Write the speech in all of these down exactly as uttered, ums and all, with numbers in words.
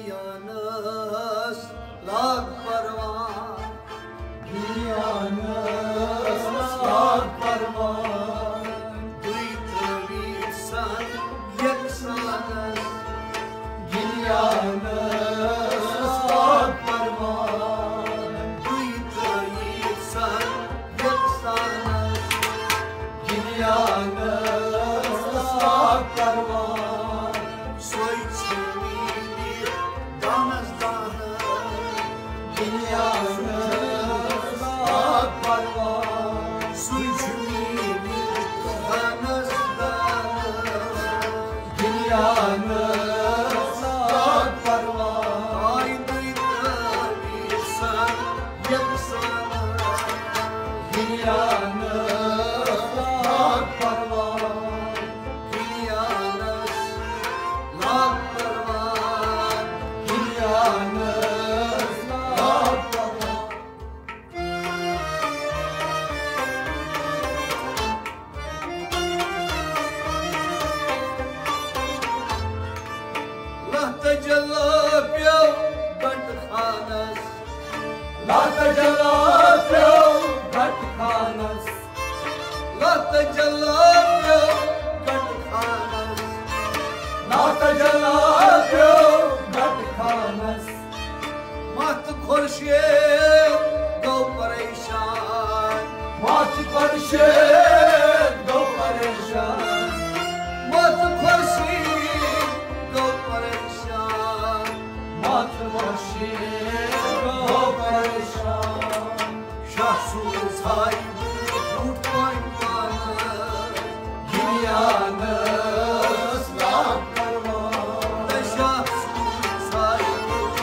دُنیاہَس لاگ پروان، دُنیاہَس لاگ پروان، دُنیاہَس لاگ پروان، دُنیاہَس لاگ پروان۔ سۄے چھِ میٛٲنۍ دانَس دانَس، دُنیاہَس لاگ پروان۔ سۄے چھِ میٛٲنۍ دانَس دانَس، دُنیاہَس لاگ پروان۔ آے دُنیاہَس یَکسانَس، دُنیاہَس لاگ پروان۔ دُنیاہَس لاگ پروان، دُنیاہَس لاگ پروان۔ لَتھ تجلا پیوٚو بَٹہٕ خانَس، لَتھ تجلا پیوٚو بَٹہٕ خانَس، لَتھ تجلا پیوٚو بَٹہٕ خانَس، لَتھ تجلا پیوٚو بَٹہٕ خانَس۔ مَتھ خورشید گوٚو پریشان، مَتھ خورشید گوٚو پریشان، مَتھ خورشید گوٚو پریشان، مَتھ خورشید گوٚو پریشان۔ شاہ سوٗز ہاے بوٗٹھ پنٛجہِ پانَس، دُنیاہَس لاگ پروان۔ شاہ سوٗز ہاے بوٗٹھ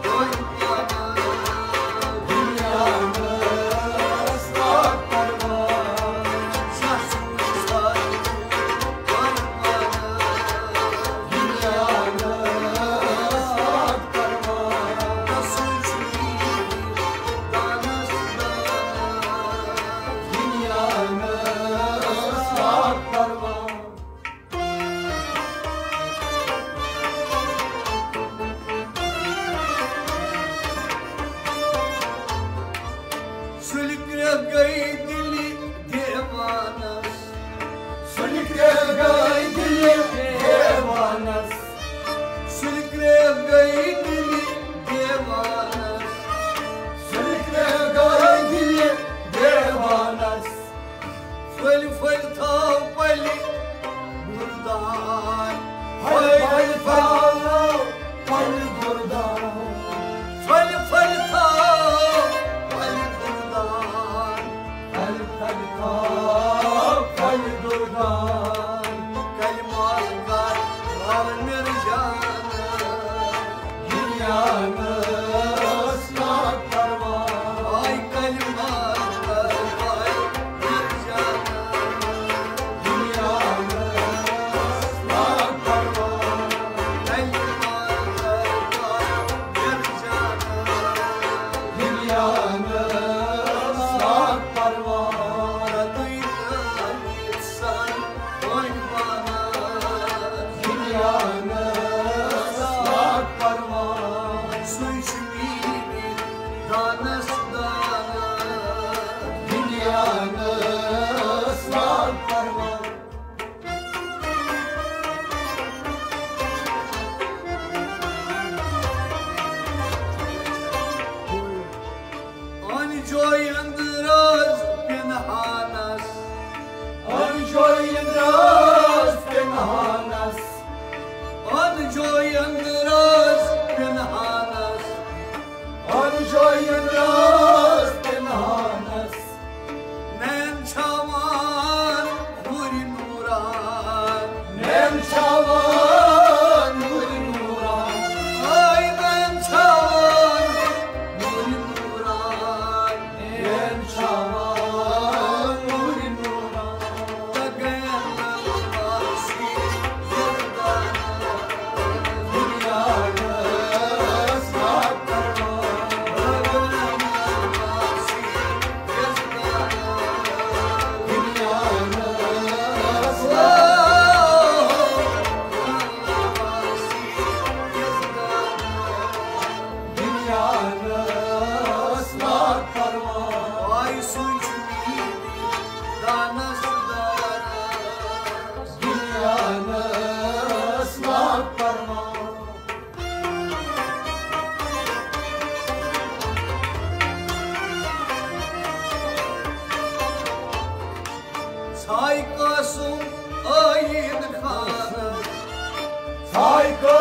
پنٛجہِ پانَس، دُنیاہَس لاگ پروان۔ شاہ سوٗز ہاے بوٗٹھ پنٛجہِ پانَس، دُنیاہَس لاگ پروان۔ سُلہِ کرٛیٚکھ گٔے دِلہِ دیوانَس، سُلہِ کرٛیٚکھ گٔے دِلہِ دیوانَس، سُلہِ کرٛیٚکھ گٔے دِلہِ دیوانَس، سُلہِ کرٛیٚکھ گٔے دِلہِ دیوانَس۔ پھٔلۍ پھٔلۍ تھاو پلہِ مُردار، پھٔلۍ پھٔلۍ تھاو پلہِ مُردار، پھٔلۍ پھٔلۍ تھاو پلہِ مُردار، پھٔلۍ پھٔلۍ تھاو پلہِ مُردار۔ کلمہ کر وال مِرجان، دُنیاہَس لاگ پروان۔ آے کلمہ کر وال مِرجان، دُنیاہَس لاگ پروان۔ کلمہ کر وال مِرجان، دُنیاہَس لاگ پروان۔ انجوے اندراز پنہانس، انجوے اندراز پنہانس، انجوے اندراز پنہانس، انجوے اندراز پنہانس۔ نین چھاوان نوٗرِ نوٗران، نین چھاوان نوٗرِ نوٗران، آے نین چھاوان نوٗرِ نوٗران، نین چھاوان نوٗرِ نوٗران۔ تگین نلواسی گردان، دُنیاہس لاگ پروان۔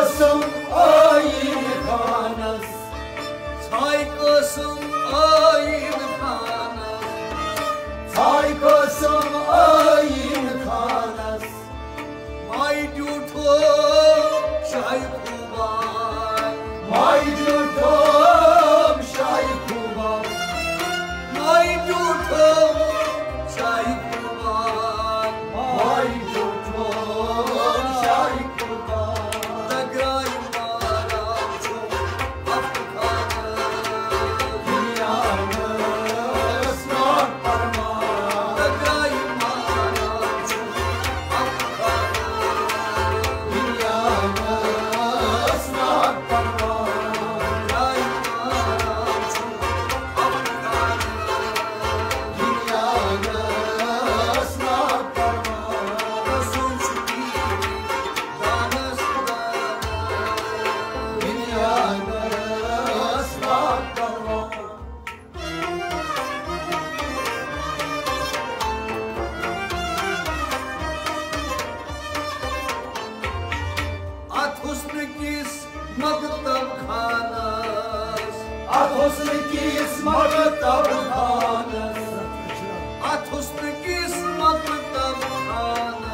قسم آیین خانس، ژھاے قسم آیین خانس، ژھاے قسم آیین خانس۔ مائی ڈیوٹھو شاہی خوبان، مائی ڈیوٹھو شاہی خوبان، مائی ڈیوٹھو شاہی خوبان، مائی ڈیوٹھو شاہی خوبان۔ تگرائی مارا چھو افغان دنیا۔ اتھ حسن کِس مکتب خانس، اتھ حسن کِس مکتب خانس، اتھ حسن کِس مکتب خانس،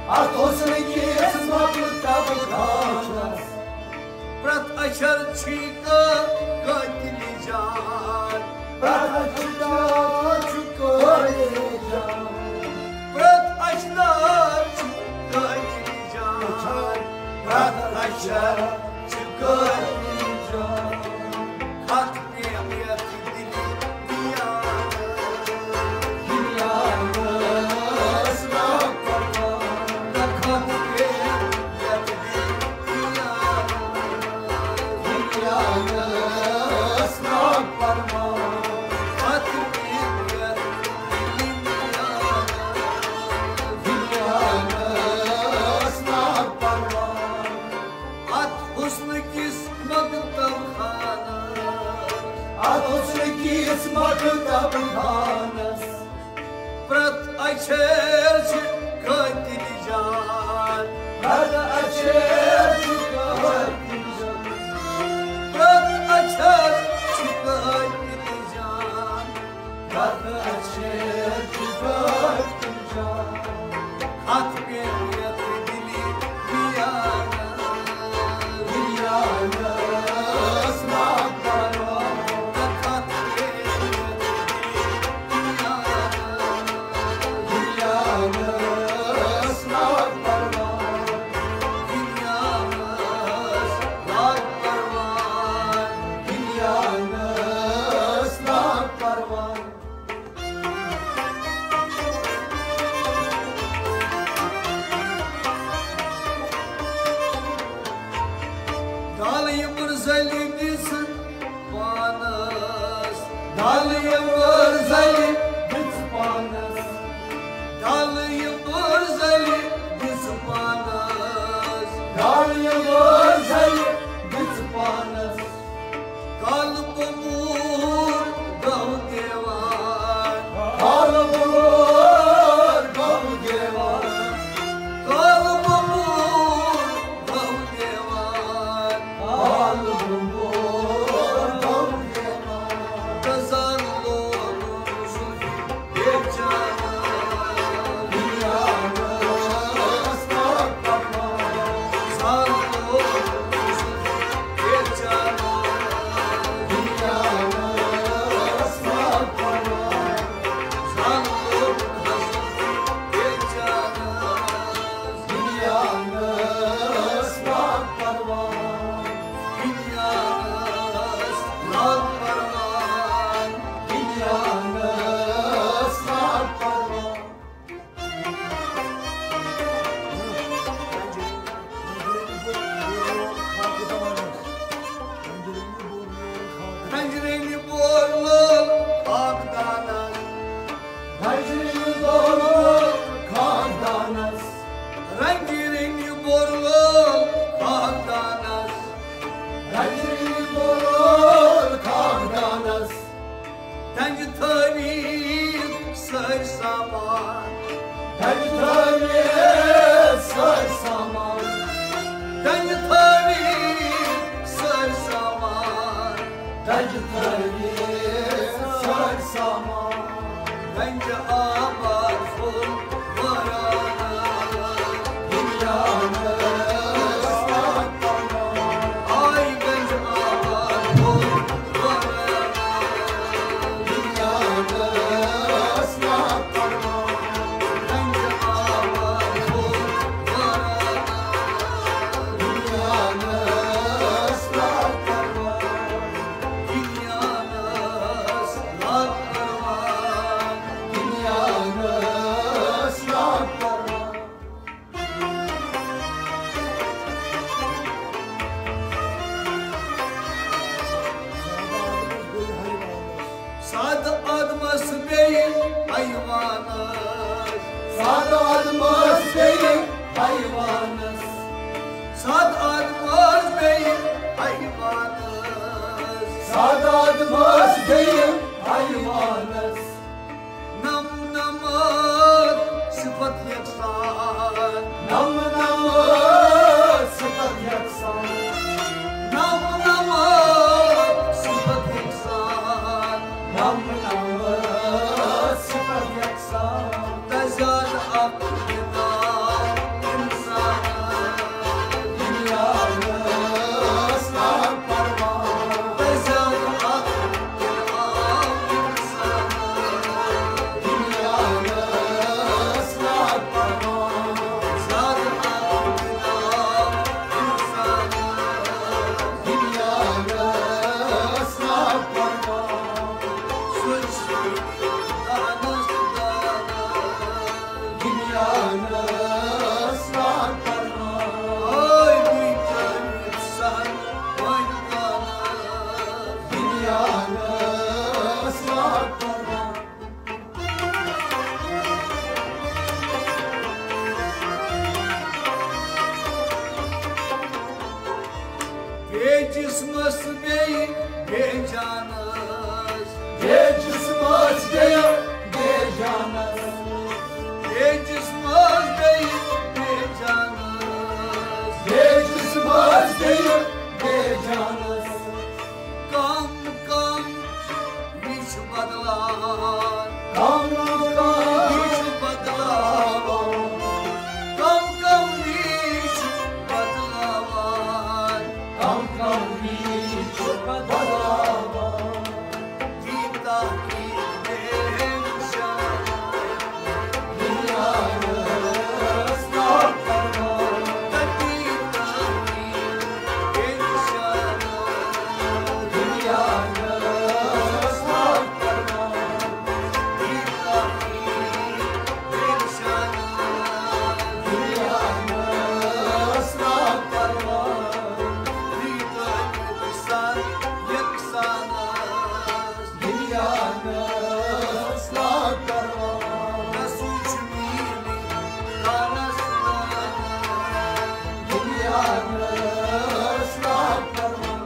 اتھ حسن کِس مکتب خانس۔ پرٛٮ۪تھ اچھر چھُے قٲ-، قٲتلِ جان۔ پرٛٮ۪تھ اچھر چھُ قٲتلِ جان۔ پرٛٮ۪تھ اچھر چھُ قٲتلِ جان۔ پرٛٮ۪تھ اچھر چھُ قٲتلِ جان۔ خط پیٚم یتھ دِلہِ دیانس۔ دیانس نا پرواہ۔ خط پیٚم یتھ دِلہِ دیانس۔ دیانس نا پرواہ۔ خط پیٚم یتھ دِلہِ دیانس۔ دیانس نا پرواہ۔ اتھ حسن کِس مکتب خانس۔ اتھ حسن کِس مکتب خانس۔ پرٛٮ۪تھ اچھر چھِ قٲتلِ جان۔ پرٛٮ۪تھ اچھر چھِ قٲتلِ جان۔ پرٛٮ۪تھ اچھر چھِ قٲتلِ جان۔ پرٛٮ۪تھ اچھر چھِ قٲتلِ جان۔ خط پیٚم یتھ دِلہِ دیانس۔ دیانس نا پرواہ۔ خط پیٚم یتھ دِلہِ دیانس۔ دیانس نا پرواہ۔ دیانس نا پرواہ۔ دیانس نا پرواہ۔ دالہٕ یِمبٕر زَلہِ دِژ پانَس۔ دالہٕ یِمبٕر زَلہِ دِژ پانَس۔ دالہٕ یِمبٕر زَلہِ دِژ پانَس۔ دالہٕ یِمبٕر زَلہِ دِژ پانَس۔ کالہٕ بوٚمبوٗر گوٚو دیوان۔ کالہٕ بوٚمبوٗر گوٚو دیوان۔ کالہٕ بوٚمبوٗر گوٚو دیوان۔ کالہٕ بوٚمبوٗر گوٚو دیوان۔ تہٕ زَن لوگُن سُہ رنجرینی بولو خاکدانس۔ رنجرینی بولو خاکدانس۔ رنجرینی بولو خاکدانس۔ رنجرینی بولو خاکدانس۔ تنج تھٲوِتھ سٲرۍ سامان۔ تنج تھٲوِتھ سٲرۍ سامان۔ تنج سادات مٲس بیٚیہِ حیوانس۔ سادات مٲس بیٚیہِ حیوانس۔ سادات مٲس بیٚیہِ حیوانس۔ نم نم صفت یکسان۔ نم نم صفت یکسان۔ نم نم صفت یکسان۔ نم نم صفت یکسان۔ تزاد اکھ بِنا اِنسان۔ دُنیا ٲس نا پرواہ۔ تزاد اکھ بِنا اِنسان۔ دُنیا ٲس نا پرواہ۔ زاد اکھ بِنا اِنسان۔ دُنیا ٲس نا پرواہ۔ سُہ چھُ دانس دانا۔ دُنیا ٲس نا پرواہ۔ ہاے بِچٲرۍ سر وۄنۍ پانس۔ دُنیا ٲس نا پرواہ۔ بے جسمس بیٚیہِ بے جانس۔ بے جسمس بیٚیہِ بے جانس۔ بے جسمس بیٚیہِ بے جانس۔ بے جسمس بیٚیہِ بے جانس۔ کم کم یہِ چھُ بدلاوان۔ کم کم یہِ چھُ بدلاوان۔ کم کم یہِ چھُ بدلاوان۔ کم کم یہِ چھُ بدلاوان۔ یہِ تحقیق بے نشان۔ دُنیا ٲس نا پرواہ۔ گژھُن چھُ میٖرِ خانس نانس۔ دُنیا ٲس نا پرواہ۔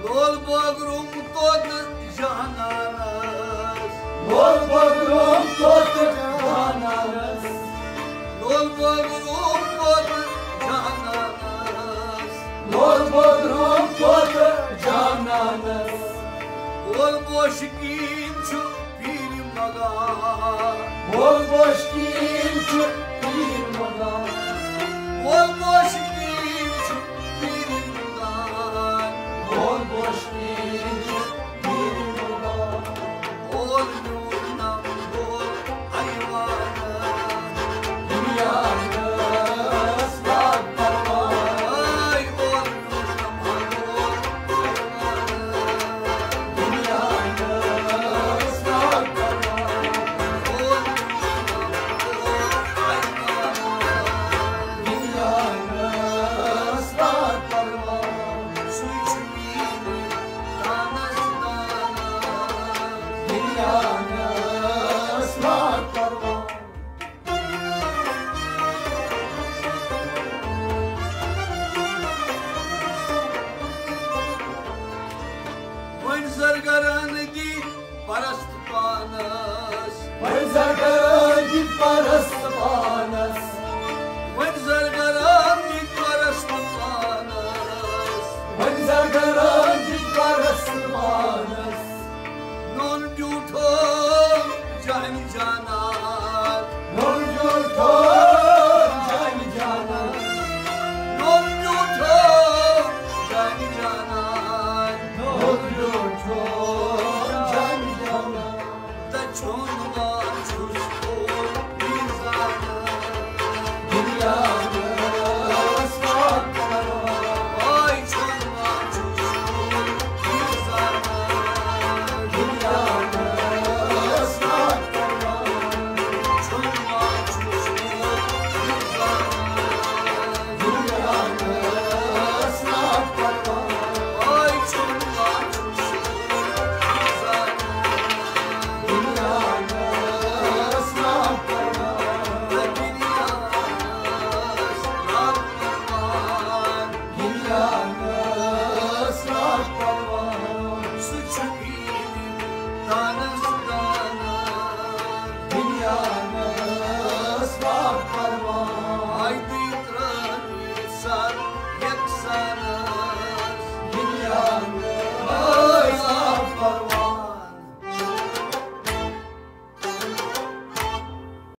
لول بٲگروم طوطہٕ جانانس۔ لول بٲگروم طوطہٕ جانانس۔ لول بٲگروم طوطہٕ جانانس۔ لول بٲگروم طوطہٕ جانانس۔ لول بوشکیٖن چھُ پیٖرِ مغان۔ لول بوشکیٖن چھُ پیٖرِ مغان۔ لول بوشکیٖن چھُ پیٖرِ مغان۔ لول بوشکیٖن چھُ پیٖرِ مغان۔ لول میون نم لول حیوان۔ دُنیا ٲس لاپرواہ۔ لول میون نم لول حیوان۔ دُنیا ٲس لاپرواہ۔ لول میون نم لول حیوان۔ دُنیا ٲس لاپرواہ۔ سُے چھُ میٖرِ خانس نانس۔ دُنیا ٲس لاپرواہ۔ وۄنۍ زرگرن دِتۍ پرست پانس۔ وۄنۍ زرگرن دِتۍ پرست پانس۔ وۄنۍ زرگرن دِتۍ پرست پانس۔ وۄنۍ زرگرن دِتۍ پرست پانس۔ نوٚن ڈیوٗٹھو جانہِ جانان۔ نوٚن ڈیوٗٹھو جانہِ جانان۔ نوٚن ڈیوٗٹھو جانہِ جانان۔ نوٚن ڈیوٗٹھو جانہِ جانان۔ تہٕ چھُنہٕ